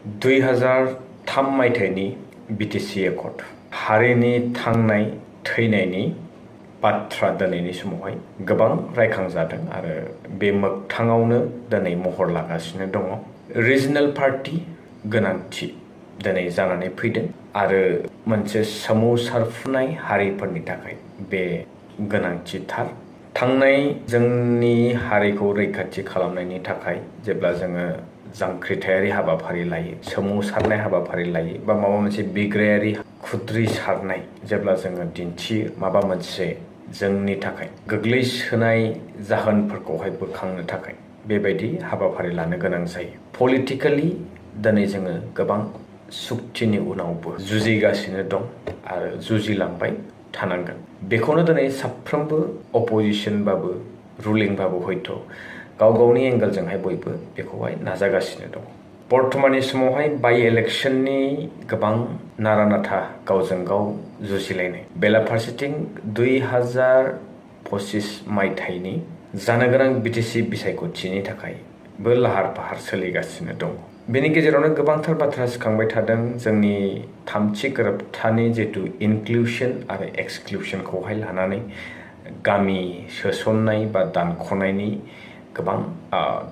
2003 मायथाइनि BTC accord हारिनि थांनाय थैनायनि बाथ्रा दिनैनि समावहाय गोबां रायखांजादों आरो बे मोगथाङावनो दिनै महर लागासिनो दङ। रिजनेल पार्टी गोनांथि दिनै जानानै फैदों आरो मोनसे सोमावसारफुनाय हारिफोरनि थाखाय बे गोनांथिथार। थांनाय जोंनि हारिखौ रैखाथि खालामनायनि थाखाय जेब्ला जोङो जांख्रिथायारि हाबाफारि लायो, सोमावसारनाय हाबाफारि लायो बा माबा मोनसे बिग्रायारि खुद्रिसारनाय जेब्ला जोङो दिन्थियो, माबा मोनसे जोंनि थाखाय गोग्लैसोनाय जाहोनफोरखौहाय बोखांनो थाखाय बेबायदि हाबाफारि लानो गोनां जायो। पलिटिकेलि दिनै जोङो गोबां सुक्तिनि उनावबो जुजिगासिनो दं आरो जुजिलांबाय थानांगोन। बेखौनो दिनै साफ्रोमबो अपोजिशनबाबो रुलिंबाबो हयथ' गाव गावनि एंगेलजोंहाय बयबो बेखौहाय नाजागासिनो दं। बर्तमाननि समावहाय बाइ इलेक्शननि गोबां नारा-नाथा गावजों गाव जुजिलायनाय, बेलाफारसेथिं 2025 मायथाइनि जानो गोनां बिटिसि बिसायख'थिनि थाखायबो लाहार-फाहार सोलिगासिनो दं। बेनि गेजेरावनो गोबांथार बाथ्रा सिखांबाय थादों। जोंनि थामथि गोरोबथानि जितु इनक्लुसन आरो एक्सक्लुसनखौहाय लानानै गामि सोसननाय बा दानख'नायनि गोबां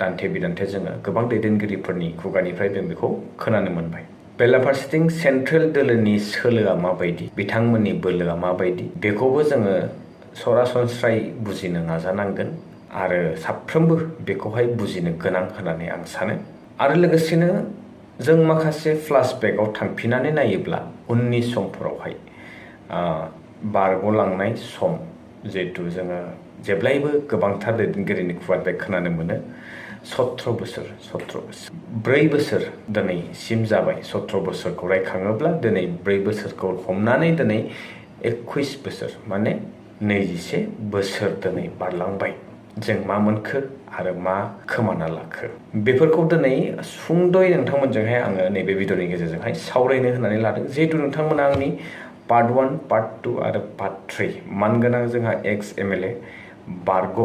दान्थे-बिदान्थे जोङो गोबां दैदेनगिरिफोरनि खुगानिफ्राय जों बेखौ खोनानो मोनबाय। बेलाफारसेथिं सेन्ट्रेल दोलोनि सोलोआ माबायदि, बिथांमोननि बोलोआ माबायदि, बेखौबो जोङो सरासनस्रायै बुजिनो नाजानांगोन आरो साफ्रोमबो बेखौहाय बुजिनो गोनां होननानै आं सानो। आरो लोगोसेनो जों माखासे फ्लाशबेकआव थांफिननानै नायोब्ला उननि समफोरावहाय बारग'लांनाय सम, जिहेतु जोङो जेब्लायबो गोबांथार दैदेनगिरिनि खुगानिफ्राय खोनानो मोनो 17 बोसोर 4 बोसोर दिनैसिम जाबाय। 17 बोसोरखौ रायखाङोब्ला दिनै 4 बोसोरखौ हमनानै दिनै 21 बोसोर माने 21 बोसोर दिनै बारलांबाय। जों मा मोनखो आरो मा खोमाना लाखो, बेफोरखौ दिनै सुंद'यै नोंथांमोनजोंहाय आङो नैबे भिडिअनि गेजेरजोंहाय सावरायनो होननानै लादों। जिहेतु नोंथांमोना आंनि पार्ट 1, पार्ट 2 आरो पार्ट 3 मानगोनां जोंहा एक्स MLA बारग'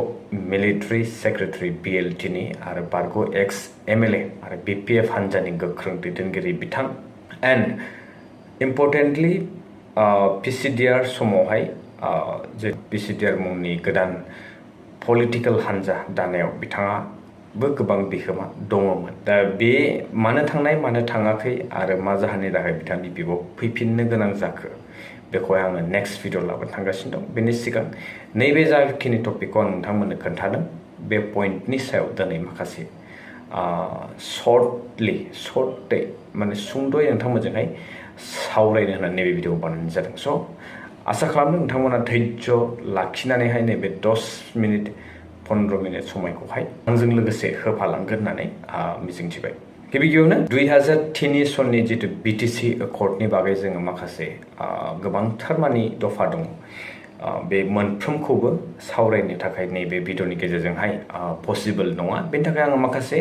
मिलिटारि सेक्रेटारि BLTनि आरो बारग' एक्स MLA आरो BPF हान्जानि गोख्रों दैदेनगिरि बिथां एन्ड इम्परटेन्टलि PCDR समावहाय जे PCDR मुंनि गोदान पलिटिकेल हान्जा दानायाव बिथाङाबो गोबां बिहोमा दङमोन। दा बे मानो थांनाय मानो थाङाखै आरो मा जाहोननि थाखाय बिथांनि बिबौ फैफिननो गोनां जाखो, बेखौहाय आङो नेक्स्ट भिडिअ लाबोनो थांगासिनो दं। बेनि सिगां नैबे जाखिनि टपिकखौ आं नोंथांमोननो खोन्थादों, बे पइन्टनि सायाव दिनै माखासे सर्टै माने सुंद'यै नोंथांमोनजोंहाय सावरायनो होननानै नैबे भिडिअ बानायनाय जादों। स' आसा खालामदों नोंथांमोना धैर्य लाखिनानैहाय नैबे 10 मिनिट 15 मिनिट समायखौहाय आंजों लोगोसे होफालांगोन होननानै मिजिंथिबाय। गिबियावनो 2003 सननि जितु बिटिसि एकर्डनि बागै जोङो माखासे गोबांथार मानि दफा दङ। बे मोनफ्रोमखौबो सावरायनो थाखाय नैबे भिडिअनि गेजेरजोंहाय पसिबल नङा। बेनि थाखाय आङो माखासे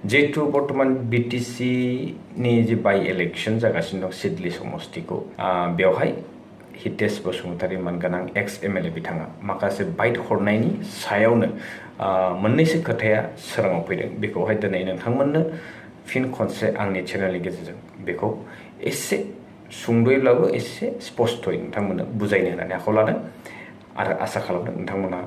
जिहेतु बर्तमान बिटिसिनि जे बाइ इलेक्शन जागासिनो दं सिडली समस्तिखौ, बेवहाय हितेश बसुमतारी मोनगोनां एक्स MLA बिथाङा माखासे बाइट हरनायनि सायावनो मोननैसो खोथाया सोराङाव फैदों। बेखौहाय दिनै नोंथांमोननो फिन खनसे आंनि चेनेलनि गेजेरजों बेखौ एसे सुंद'यैब्लाबो एसे स्पस्थ'यै नोंथांमोननो बुजायनो होननानै आखायाव लादों आरो आसा खालामदों नोंथांमोना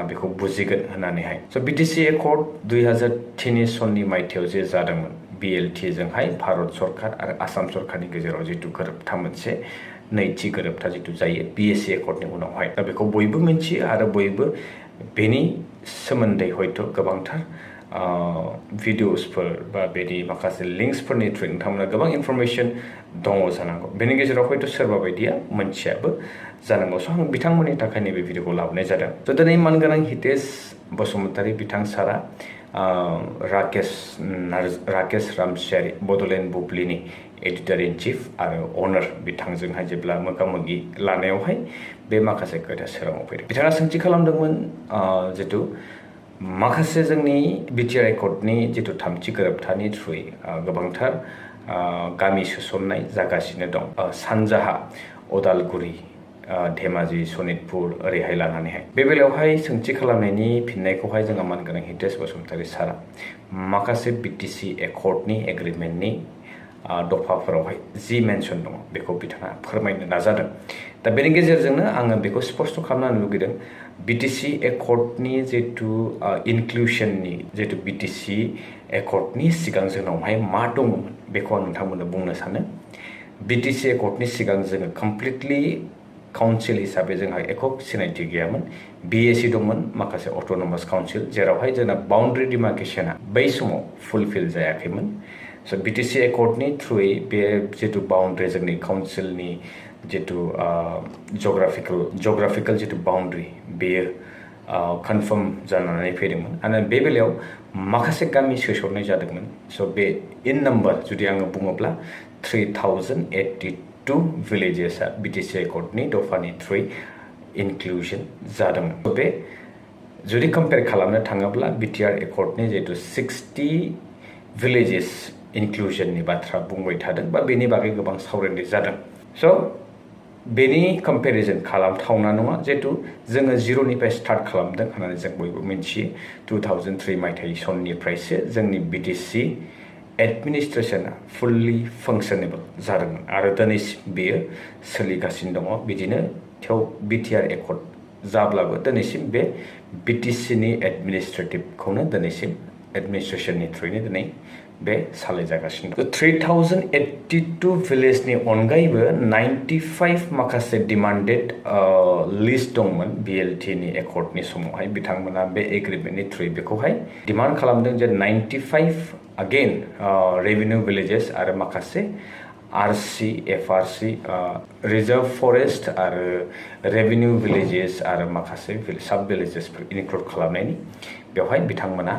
बेखौ बुजिगोन होननानैहाय। स' बिटिसि एकर्ड 2003 सननि मायथाइयाव जे जादोंमोन, BLTजोंहाय भारत सरकार आरो आसाम सरकारनि गेजेराव जितु गोरोबथा मोनसे नैथि गोरोबथा जितु जायो BSc एकर्डनि उनावहाय, दा बेखौ बयबो मिन्थियो आरो बयबो बेनि सोमोन्दै हयथ' गोबांथार भिडिअसफोर बा बेनि माखासे लिंक्सफोरनि थ्रुयै नोंथांमोना गोबां इनफरमेसन दङ जानांगौ। बेनि गेजेराव हयथ' सोरबा बायदिया मोनथियाबो जानांगौ। स' आं बिथांमोननि थाखाय नैबे भिडिअखौ लाबोनाय जादों। स' दिनै मानगोनां हितेश बसुमतारी बिथां सारा राकेश रामसियारि बड'लेण्ड बुब्लिनि एडिटर इन चिफ आरो अनार बिथांजोंहाय जेब्ला मोगा-मोगि लानायावहाय बे माखासे खोथा सोराङाव फैदों। बिथाङा सोंथि खालामदोंमोन जितु माखासे जोंनि बिटिआर एकर्डनि जितु थामथि गोरोबथानि थ्रुयै गोबांथार गामि सोसननाय जागासिनो दं सानजाहा अदालगुरि, धेमाजि, सनितपुर ओरैहाय लानानैहाय। बे बेलायावहाय सोंथि खालामनायनि फिननायखौहाय जोंहा मानगोनां हितेश बसुमतारी सारा माखासे बिटिसि एकर्डनि एग्रिमेन्टनि दफाफोरावहाय जि मेनसन दङ बेखौ बिथाङा फोरमायनो नाजादों दा बेनि गेजेरजोंनो आङो बेखौ स्पष्ट खालामनो लुगैदों बिटिसि एकर्डनि जितु इनक्लुजननि जितु बिटिसि एकर्डनि सिगां जोंनावहाय मा दङमोन बेखौ आं नोंथांमोननो बुंनो सानो बिटिसि एकर्डनि सिगां जोङो कमप्लिटलि काउन्सिल हिसाबै जोंहा एকক सिनायथि गैयामोन बिएसि दंमोन माखासे अट'नमास काउन्सिल जेरावहाय जोंना बाउन्ड्रि डिमार्केशना बै समाव फुलफिल जायाखैमोन स' बिटिसि एकर्डनि थ्रुयै बे जितु बाउन्ड्रि जोंनि काउन्सिलनि जितु जग्राफिकेल जितु बाउन्ड्रि बेयो कनफार्म जानानै फैदोंमोन आरो बे बेलायाव माखासे गामि सोसननाय जादोंमोन स' बे इन नाम्बार जुदि आङो बुङोब्ला 3082 भिलेजेसआ बिटिसि एकर्डनि दफानि थ्रुयै इनक्लुजन जादोंमोन बे जुदि कम्पेयार खालामनो थाङोब्ला बिटिआर एकर्डनि जितु 60 भिलेजेस इनक्लुजननि बाथ्रा बुंबाय थादों बा बेनि बागै गोबां सावरायनाय जादों स' बेनि कम्पेरिजन खालामथावना नङा जिहेतु जोङो जिर'निफ्राय स्टार्ट खालामदों होननानै जों बयबो मिथियो 2003 मायथाइ सननिफ्रायसो जोंनि बिटिसि एडमिनिस्ट्रेशना फुल्लि फांसनेबल जादोंमोन आरो दिनैसिम बेयो सोलिगासिनो दङ बिदिनो थेव बिटिआर एकर्ड जाब्लाबो दिनैसिम बे बिटिसिनि एडमिनिस्ट्रेटिभखौनो दिनैसिम एडमिनिस्ट्रेशननि थ्रुयैनो दिनै बे सालायजागासिनो दं 3082 भिलेजनि अनगायैबो 95 माखासे डिमान्डेड लिस्ट दंमोन बिएलटिनि एकर्डनि समावहाय बिथांमोना बे एग्रिमेन्टनि थ्रुयै बेखौहाय डिमान्ड खालामदों जे 95 अगेन रेभिनिउ भिलेजेस आरो माखासे आरसि एफआरसि रिजार्भ फरेस्ट आरो रेभिनिउ भिलेजेस आरो माखासे सब भिलेजेसफोर इनक्लुड खालामनायनि बेवहाय बिथांमोना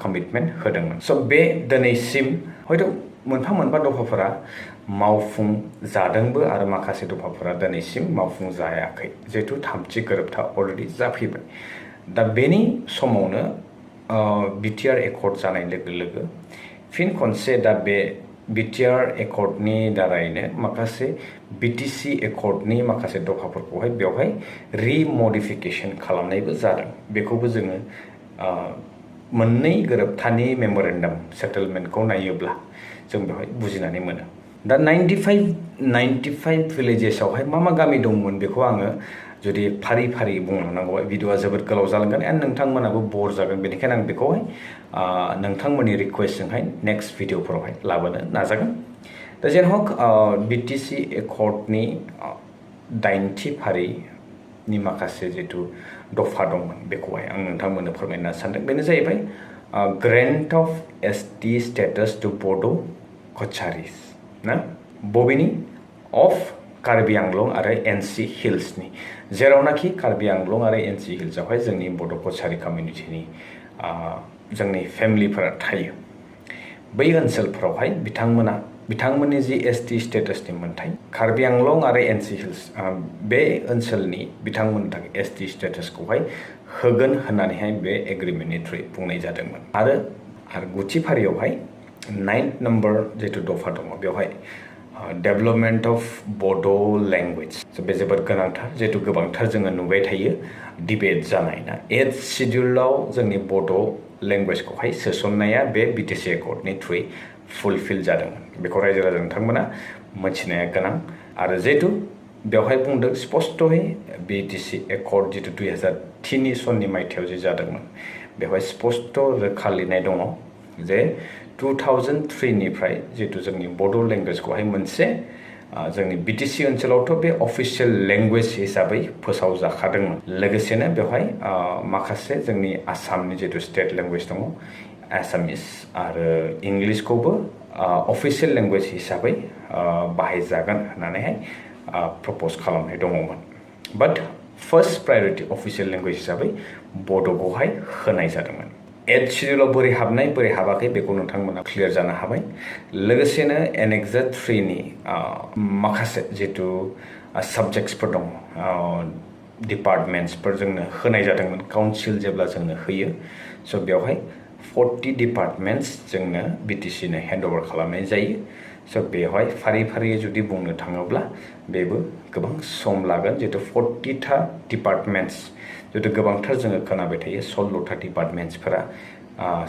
कमिटमेन्ट होदोंमोन स' बे दिनैसिम हयथ' मोनफा मोनफा दफाफोरा मावफुं जादोंबो आरो माखासे दफाफोरा दिनैसिम मावफुं जायाखै जिहेतु थामथि गोरोबथा अलरेडि जाफैबाय दा बेनि समावनो बिटिआर एकर्ड जानाय लोगो लोगो फिन खनसे दा बे बिटिआर एकर्डनि दारैनो माखासे बिटिसि एकर्डनि माखासे दफाफोरखौहाय बेवहाय रिमडिफिकेसन खालामनायबो जादों बेखौबो जोङो मोननै गोरोबथानि मेमरेन्डाम सेटेलमेन्टखौ नायोब्ला जों बेवहाय बुजिनानै मोनो दा 95 भिलेजेसआवहाय मा गामि दंमोन बेखौ आङो जुदि फारि फारि बुंलांनांगौबा भिडिअआ जोबोद गोलाव जालांगोन एन्ड नोंथांमोनाबो बर जागोन बेनिखायनो आं बेखौहाय नोंथांमोननि रिकुवेस्टजोंहाय नेक्स्ट भिडिअफोरावहाय लाबोनो नाजागोन दा जेन हक बिटिसि एकर्डनि 9थि फारिनि माखासे जितु दफा दंमोन बेखौहाय आं नोंथांमोननो फोरमायनो सानदों बेनो जाहैबाय grant of ST status to Boro' Kacharis ना बबेनि अफ कार्बि आंलं आरो एनसि हिल्सनि जेरावनाखि कार्बि आंलं आरो एनसि हिल्सआवहाय जोंनि बड' कचारि कमिउनिटिनि जोंनि फेमिलिफोरा थायो बै ओनसोलफोरावहाय बिथांमोननि जि एसटि स्टेटासनि मोन्थाय कार्बि आंलं आरो एनसि हिल्स बे ओनसोलनि बिथांमोननि थाखाय एसटि स्टेटासखौहाय होगोन होननानैहाय बे एग्रिमेन्टनि थ्रुयै बुंनाय जादोंमोन आरो गुथि फारियावहाय 9th नम्बर जितु दफा दङ बेवहाय डेभेलपमेन्ट अफ बड' लेंगुवेज बे जोबोद गोनांथार जिहेतु गोबांथार जोङो नुबाय थायो डिबेट जानाय ना 8th सिडिउलाव जोंनि बड' लेंगुवेजखौहाय सोसननाया बे बिटिसि एकर्डनि थ्रुयै फुलफिल जादोंमोन बेखौ रायजो राजा नोंथांमोना मिथिनाया गोनां आरो जिहेतु बेवहाय बुंदों स्पष्टयै बिटिसि एकर्ड जितु 2003 सननि मायथाइयाव जे जादोंमोन बेवहाय स्पष्ट रोखा लिरनाय दङ जे 2003 निफ्राय जितु जोंनि बड' लेंगुवेजखौहाय मोनसे जोंनि बिटिसि ओनसोलावथ' बे अफिसियेल लेंगुवेज हिसाबै फोसावजाखादोंमोन लोगोसेनो बेवहाय माखासे जोंनि आसामनि जितु स्टेट लेंगुवेज दङ एसामिस आरो इंलिसखौबो अफिसियेल लेंगुवेज हिसाबै बाहायजागोन होननानैहाय प्रप'ज खालामनाय दङमोन बाट फार्स्ट प्रायरिटि अफिसियेल लेंगुवेज हिसाबै बड'खौहाय होनाय जादोंमोन 8th सिडिउलाव बोरै हाबनाय बोरै हाबाखै बेखौ नोंथांमोना क्लियार जानो हाबाय लोगोसेनो एनेक्सा 3 नि माखासे जितु साबजेक्ट्सफोर दङ डिपार्टमेन्ट्सफोर जोंनो होनाय जादोंमोन काउन्सिल जेब्ला जोंनो होयो स' बेवहाय 40 डिपार्टमेन्ट्स जोंनो बिटिसिनो हेन्डअभार खालामनाय जायो स' बेवहाय फारि फारियै जुदि बुंनो थाङोब्ला बेबो गोबां सम लागोन जितु 40था डिपार्टमेन्ट्स जितु गोबांथार जोङो खोनाबाय थायो 16था डिपार्टमेन्ट्सफोरा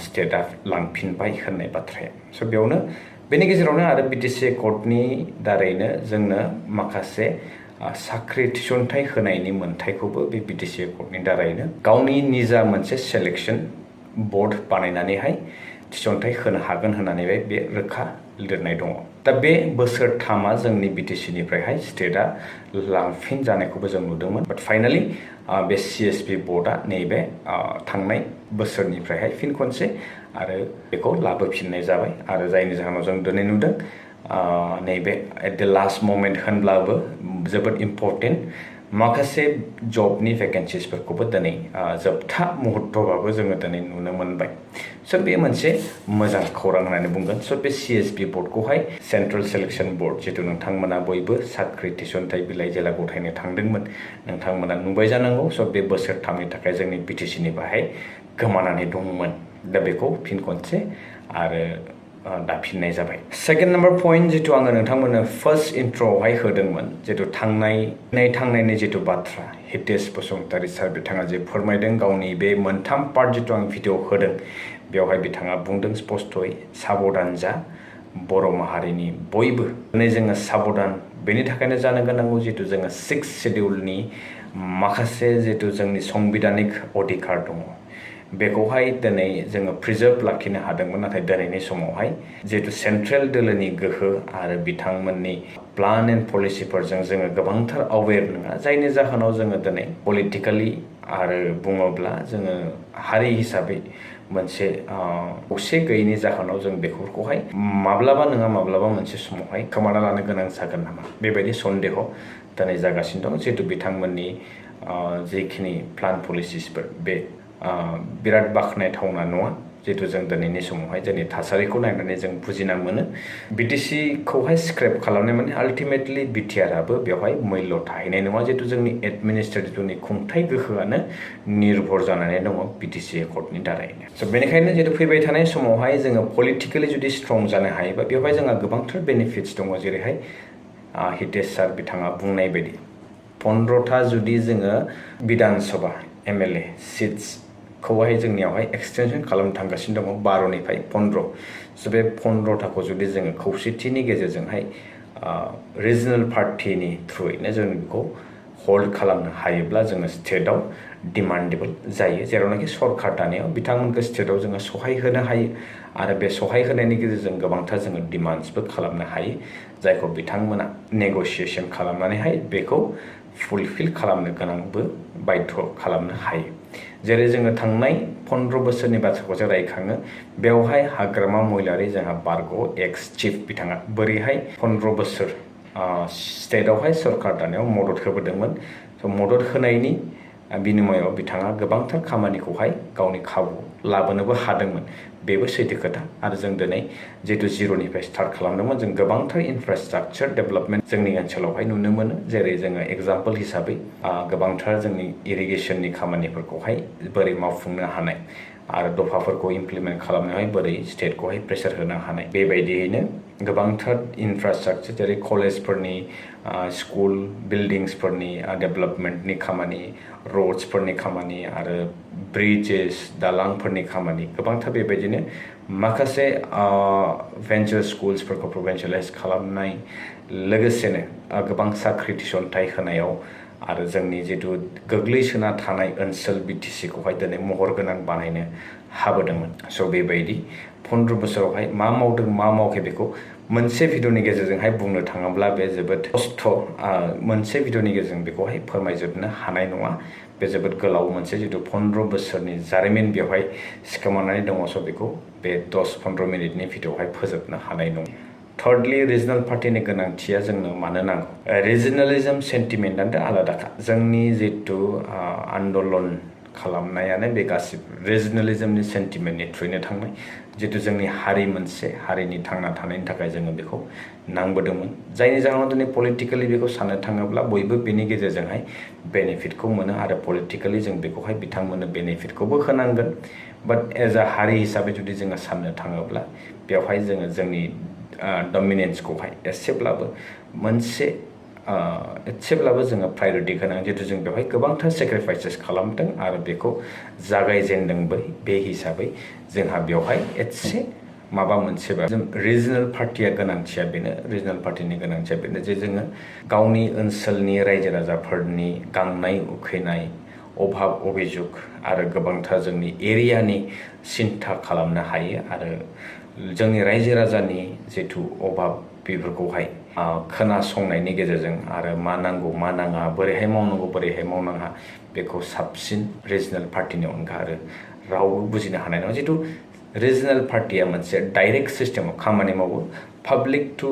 स्टेटआ लांफिनबाय होननाय बाथ्राया स' बेयावनो बेनि गेजेरावनो आरो बिटिसि कर्टनि दारैनो जोंनो माखासे साख्रि थिसनथाइ होनायनि मोन्थायखौबो बे बिटिसि कर्टनि दारैनो गावनि निजा मोनसे सेलेक्शन बोर्ड बानायनानैहाय थिसनथाइ होनो हागोन होननानै बे रोखा लिरनाय दङ। दा बे बोसोरथामा जोंनि बिटिसिनिफ्रायहाय स्टेटआ लांफिन जानायखौबो जों नुदोंमोन। बाट फाइनालि बे सिएसपि बर्डआ नैबे थांनाय बोसोरनिफ्रायहाय फिन खनसे आरो बेखौ लाबोफिननाय जाबाय आरो जायनि जाहोनाव जों दिनै नुदों नैबे एट द लास्ट मोमेन्ट होनब्लाबो जोबोद इम्परटेन्ट माखासे जबनि भेकेन्सिसफोरखौबो दिनै जोबथा मुहुर्तबाबो जोङो दिनै नुनो मोनबाय। स' बे मोनसे मोजां खौरां होननानै बुंगोन। स' बे सिएसपि बर्डखौहाय सेन्ट्रेल सेलेक्शन बोर्ड जिथु नोंथांमोना बयबो साख्रि थिसनथाइ बिलाइ जेला गथायनो थांदोंमोन नोंथांमोना नुबाय जानांगौ। स' बे बोसोरथामनि थाखाय जोंनि बिटिसिनि बाहाय गोमानानै दंमोन। दा बेखौ फिन खनसे आरो दाफिननाय जाबाय। सेकेन्ड नाम्बार पइन्ट जिथु आङो नोंथांमोननो फार्स्ट इन्ट्र'आवहाय होदोंमोन जिथु थांनायनि जिथु बाथ्रा हितेश बसुमतारी सार बिथाङा जे फोरमायदों गावनि बे मोनथाम पार्ट जिथु आं भिडिअ होदों बेवहाय बिथाङा बुंदों स्पस्तयै साबधान जा बर' माहारिनि बयबो दिनै जोङो साबधान बेनि थाखायनो जानो गोनांगौ जिथु जोङो 6 शेड्युलनि माखासे जिथु जोंनि संबिधानिक अधिकार दङ बेखौहाय दिनै जोङो प्रिजार्भ लाखिनो हादोंमोन। नाथाय दिनैनि समावहाय जिहेतु सेन्ट्रेल दोलोनि गोहो आरो बिथांमोननि प्लान एन्ड पलिसिफोरजों जोङो गोबांथार अवेर नङा जायनि जाहोनाव जोङो दिनै पलिटिकेलि आरो बुङोब्ला जोङो हारि हिसाबै मोनसे खौसे गैयैनि जाहोनाव जों बेफोरखौहाय माब्लाबा नङा माब्लाबा मोनसे समावहाय खोमाना लानो गोनां जागोन नामा बेबायदि सन्देह दिनै जागासिनो दं। जिहेतु बिथांमोननि जेखिनि प्लान पलिसिसफोर बे बिराद बाख्नायथावना नङा। जिहेतु जों दिनैनि समावहाय जोंनि थासारिखौ नायनानै जों बुजिना मोनो बिटिसिखौहाय स्क्रेप खालामनाय माने आल्टिमेटलि बिटिआरआबो बेवहाय मैल्य थाहैनाय नङा। जिहेतु जोंनि एडमिनिस्ट्रेटिभनि खुंथाय गोहोआनो निर्भर जानानै दङ बिटिसि कर्टनि दारैनो। स' बेनिखायनो जिहेतु फैबाय थानाय समावहाय जोङो पलिटिकेलि जुदि स्ट्रं जानो हायोबा बेवहाय जोंहा गोबांथार बेनिफिट्स दङ। जेरैहाय हितेश सार बिथाङा बुंनाय बायदि 15था जुदि जोङो बिधान सभा MLA सिट्सखौहाय जोंनियावहाय एक्सटेनसन खालामनो थांगासिनो दङ 12निफ्राय 15। स' बे 15थाखौ जुदि जोङो खौसेथिनि गेजेरजोंहाय रिजनेल पार्टिनि थ्रुयैनो जों बेखौ हल्ड खालामनो हायोब्ला जोङो स्टेटआव डिमान्डेबल जायो। जेरावनाखि सरकार दानायाव बिथांमोनखौ स्टेटआव जोङो सहाय होनो हायो आरो बे सहाय होनायनि गेजेरजों गोबांथार जोङो डिमान्ड्सबो खालामनो हायो जायखौ बिथांमोना नेग'सिएसन खालामनानैहाय बेखौ फुलफिल खालामनो गोनांबो बाध्य खालामनो हायो। जेरै जोङो थांनाय 15 बोसोरनि बाथ्राखौ जों रायखाङो बेवहाय हाग्रामा महिलारि जोंहा बारग' एक्स चिफ बिथाङा बोरैहाय 15 बोसोर स्टेटआवहाय सरकार दानायाव मदद होबोदोंमोन। स' मदद होनायनि बिनिमयाव बिथाङा गोबांथार खामानिखौहाय गावनि खाबु लाबोनोबो हादोंमोन बेबो सैथो खोथा। आरो जों दिनै जिहेतु जिर'निफ्राय स्टार्ट खालामदोंमोन जों गोबांथार इनफ्रास्ट्राक्चार डेभेलपमेन्ट जोंनि ओनसोलावहाय नुनो मोनो। जेरै जोङो एग्जाम्पल हिसाबै गोबांथार जोंनि इरिगेसननि खामानिफोरखौहाय बोरै मावफुंनो हानाय आरो दफाफोरखौ इमप्लिमेन्ट खालामनायावहाय बोरै स्टेटखौहाय प्रेसार होनो हानाय बेबायदियैनो गोबांथार इनफ्रास्ट्राक्चार जेरै कलेजफोरनि स्कुल बिल्डिंसफोरनि डेभेलपमेन्टनि खामानि र'ड्सफोरनि खामानि आरो ब्रिजेस दालांफोरनि खामानि गोबांथार बेबायदिनो माखासे भेन्चार स्कुल्सफोरखौ प्रभिन्सियेलाइज खालामनाय लोगोसेनो गोबां साख्रि थिसनथाइ होनायाव आरो जोंनि जिथु गोग्लैसोना थानाय ओनसोल बिटिसिखौहाय दिनै महर गोनां बानायनो हाबोदोंमोन। स' बेबायदि 15 बोसोरावहाय मा मावदों मा मावाखै बेखौ मोनसे भिडिअनि गेजेरजोंहाय बुंनो थाङोब्ला बे जोबोद खस्थ' मोनसे भिडिअनि गेजेरजों बेखौहाय फोरमायजोबनो हानाय नङा। बे जोबोद गोलाव मोनसे जिथु 15 बोसोरनि जारिमिन बेवहाय सिखोमानानै दङ। स' बेखौ बे 10-15 मिनिटनि भिडिअआवहाय फोजोबनो हानाय नङा। थार्डलि रिजनेल पार्टिनि गोनांथिया जोंनो मानो नांगौ? रिजनेलिजम सेन्टिमेन्टआनो आलादाखा। जोंनि जिथु आन्दलन खालामनायानो बे गासिबो रिजनेलिजमनि सेन्टिमेन्टनि थ्रुयैनो थांनाय। जितु जोंनि हारि मोनसे हारिनि थांना थानायनि थाखाय जोङो बेखौ नांबोदोंमोन। जायनि जाहोनाव दिनै पलिटिकेलि बेखौ साननो थाङोब्ला बयबो बेनि गेजेरजोंहाय बेनिफिटखौ मोनो आरो पलिटिकेलि जों बेखौहाय बिथांमोननो बेनिफिटखौबो होनांगोन। बाट एज आ हारि हिसाबै जुदि जोङो साननो थाङोब्ला बेवहाय जोङो जोंनि डमिनेन्सखौहाय एसेब्लाबो जोङो प्रायरिटि गोनां। जितु जों बेवहाय गोबांथार सेक्रिफाइसेस खालामदों आरो बेखौ जागायजेनदोंबो बे हिसाबै जोंहा बेवहाय एसे माबा मोनसेबा जों रिजनेल पार्टिया गोनांथिया बेनो रिजनेल पार्टिनि गोनांथिया बेनो जे जोङो गावनि ओनसोलनि रायजो राजाफोरनि गांनाय उखैनाय अभाब अभिजुग आरो गोबांथार जोंनि एरियानि सिन्था खालामनो हायो आरो जोंनि रायजो राजानि जिथु अभाब बेफोरखौहाय खोनासंनायनि गेजेरजों आरो मा नांगौ मा नाङा बोरैहाय मावनांगौ बोरैहाय मावनाङा बेखौ साबसिन रिजनेल पार्टिनि अनगा आरो रावबो बुजिनो हानाय नङा जिथु रिजनेल पार्टिया मोनसे डाइरेक्ट सिस्टेमाव खामानि मावो पाब्लिक टु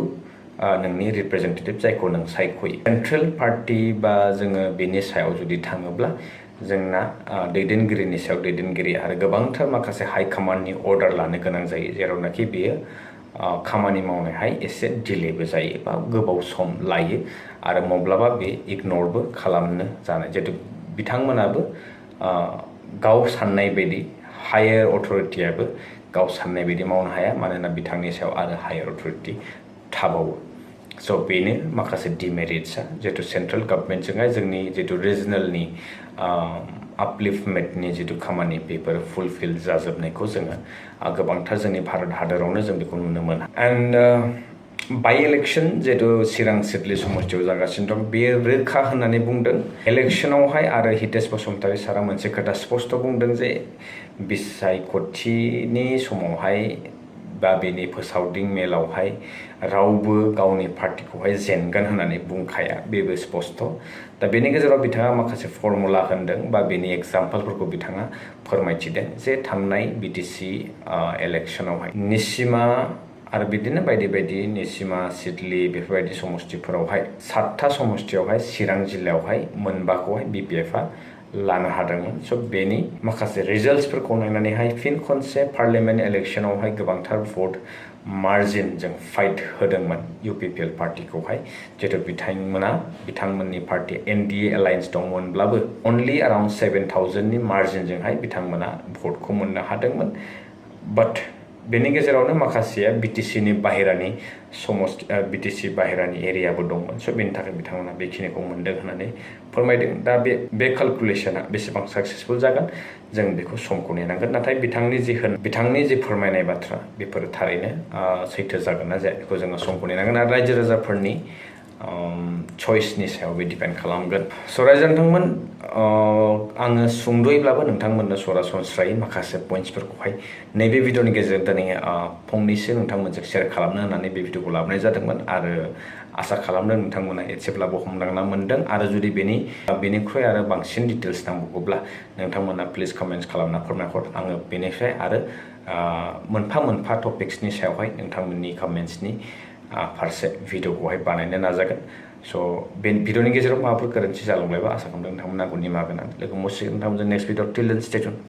नोंनि रिप्रेजेन्टेटिभ जायखौ नों सायख'यो सेन्ट्रेल पार्टि बा जोङो बेनि सायाव जुदि थाङोब्ला जोंना दैदेनगिरिनि सायाव दैदेनगिरि आरो गोबांथार माखासे हाइ कमान्डनि अर्डार लानो गोनां जायो जेरावनाखि बेयो खामानि मावनायहाय एसे डिलेबो जायो बा गोबाव सम लायो आरो माब्लाबा बे इगनरबो खालामनो जानाय जिहेतु बिथांमोनाबो गाव साननाय बायदि हायर अथरिटियाबो गाव साननाय बायदि मावनो हाया मानोना बिथांनि सायाव आरो हायर अथरिटि थाबावो स' बेनो माखासे डिमेरिट्सआ जिहेतु सेन्ट्रेल गभर्नमेन्टजोंहाय जोंनि जितु रिजनेलनि आपलिफ्टमेन्टनि जितु खामानि बेफोर फुलफिल जाजोबनायखौ जोङो गोबांथार जोंनि भारत हादरावनो जों बेखौ नुनो मोनो एन्ड बाइ इलेक्सन जिहेतु चिरां सिडली समस्तियाव जागासिनो दं बेयो रोखा होननानै बुंदों इलेक्सनावहाय आरो हितेश बसुमतारी सारा मोनसे खोथा स्पष्ट बुंदों जे बिसायख'थिनि समावहाय बा बेनि फोसावदिं मेलावहाय रावबो गावनि पार्टिखौहाय जेनगोन होननानै बुंखाया बेबो स्पष्ट दा बेनि गेजेराव बिथाङा माखासे फर्मुला होनदों बा बेनि एग्जाम्पलफोरखौ बिथाङा फोरमायथिदों जे थांनाय बिटिसि इलेक्सनावहाय निसिमा आरो बिदिनो बायदि बायदि निसिमा सिडली बेफोरबायदि समस्तिफोरावहाय 7था समस्तियावहाय चिरां जिल्लायावहाय मोनबाखौहाय बिपिएफआ लानो हादोंमोन स' बेनि माखासे रिजाल्ट्सफोरखौ नायनानैहाय फिन खनसे पार्लियामेन्ट इलेक्सनावहाय गोबांथार भट मार्जिनजों फाइट होदोंमोन इउपिपिएल पार्टिखौहाय जिहेतु बिथांमोननि पार्टि एनडिए एलायन्स दंमोनब्लाबो अनलि एराउन्ड 7,000नि मार्जिनजोंहाय बिथांमोना भटखौ मोननो हादोंमोन बाट बेनि गेजेरावनो माखासेया बिटिसिनि बाहेरानि बिटिसि बाहेरानि एरियाबो दंमोन स' बेनि थाखाय बिथांमोना बेखिनिखौ मोनदों होननानै फोरमायदों दा बे केलकुलेसना बेसेबां साक्सेसफुल जागोन जों बेखौ समखौ नेनांगोन नाथाय बिथांनि जि फोरमायनाय बाथ्रा बेफोर थारैनो सैथो जागोन ना जाया बेखौ जोङो समखौ नेनांगोन आरो रायजो राजाफोरनि चयसनि सायाव बे डिपेन्ड खालामगोन स' रायजो नोंथांमोन आङो सुंद'यैब्लाबो नोंथांमोननो सरासनस्रायै माखासे पइन्ट्सफोरखौहाय नैबे भिडिअनि गेजेरजों दिनै फंनैसो नोंथांमोनजों शेयार खालामनो होननानै बे भिडिअखौ लाबोनाय जादोंमोन आरो आसा खालामदों नोंथांमोना एसेब्लाबो हमदांना मोनदों आरो जुदि बेनिख्रुइ आरो बांसिन डिटेल्स नांबावगौब्ला नोंथांमोना प्लिज कमेन्ट्स खालामना फोरमायहर आङो बेनिफ्राय आरो मोनफा मोनफा टपिक्सनि सायावहाय नोंथांमोननि कमेन्ट्सनि फारसे भिडिअखौहाय बानायनो नाजागोन स' बे भिडिअनि गेजेराव माबाफोर गोरोन्थि जालांबायबा आसा खालामदों नोंथांमोना निमाहा होगोन लोगो मोनसिगोन नोंथांमोनजों नेक्स्ट भिडिअ टिल देन स्टे टिउन